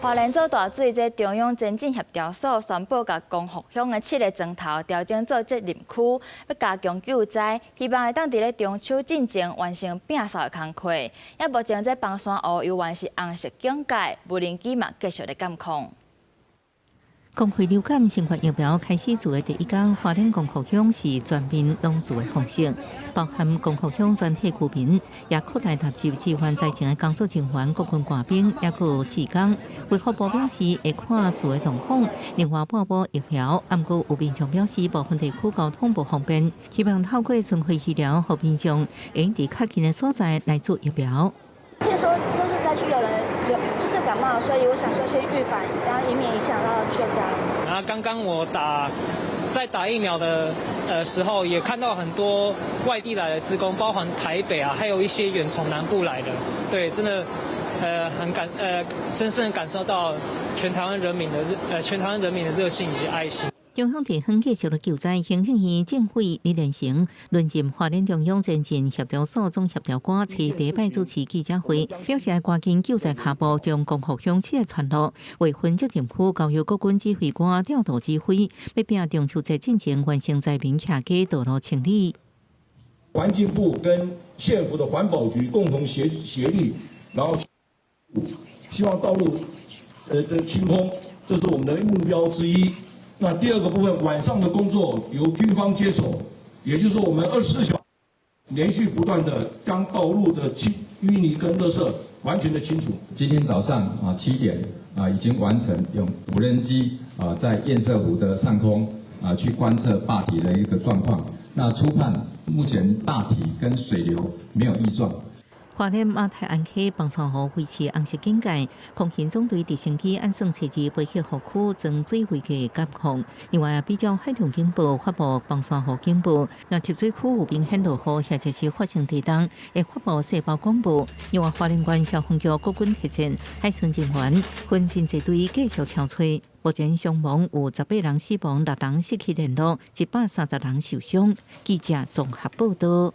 花蓮做大水，這中央前進協調所宣布，共光復鄉的七个莊頭調整做責任區，欲加強救災，希望會當佇咧中秋進前完成摒掃的工課。也目前這枋山湖猶原是紅色警戒，無人機嘛繼續咧監控。公費流感新冠疫苗開始注的第一工，花蓮光復鄉是全面攏注的方式，包含光復鄉全體居民，也擴大納入支援災情的工作人員、國軍官兵，抑閣有志工。衛福部表示會看注的狀況，另外補補疫苗。毋過有民眾表示部分地區交通無方便，希望透過巡迴醫療，予民眾會用佇較近的所在來注疫苗。聽說就是災區有人有就是感冒，所以我想說先預防，然後以免影響到救災。然後剛剛我在打疫苗的時候，也看到很多外地來的志工，包含台北啊，還有一些遠從南部來的，對，真的很感深深感受到全台灣人民的熱心以及愛心。中央地方繼續咧救災，行政院政委李連成輪任花蓮中央前進協調所總協調官，佇第一擺主持記者會，表示趕緊救災跤步，將光復鄉七个村落劃分責任區，交由國軍指揮官調度指揮，欲拚中秋節進前完成災民徛家道路清理。環境部跟縣府的環保局共同協力，然後希望道路的清空，這是我們的目標之一。那第二個部分，晚上的工作由軍方接手，也就是說，我們24小時連續不斷的將道路的清淤泥跟垃圾完全的清除。今天早上啊7點啊已經完成用無人機啊在堰塞湖的上空啊去觀測壩體的一個狀況。那初判目前壩體跟水流沒有異狀。花蓮馬太鞍溪枋山湖維持紅色警戒，空勤總隊直升機按算初二飛去湖區裝水位計監控。另外，比照海上警報發布枋山湖警報，若集水區有明顯落雨或者是發生地動，會發布細胞廣播。另外，花蓮縣消防局國軍特戰海巡人員分真濟隊繼續搜揣。目前傷亡有18人死亡，六人失去聯絡，130人受傷。記者綜合報道。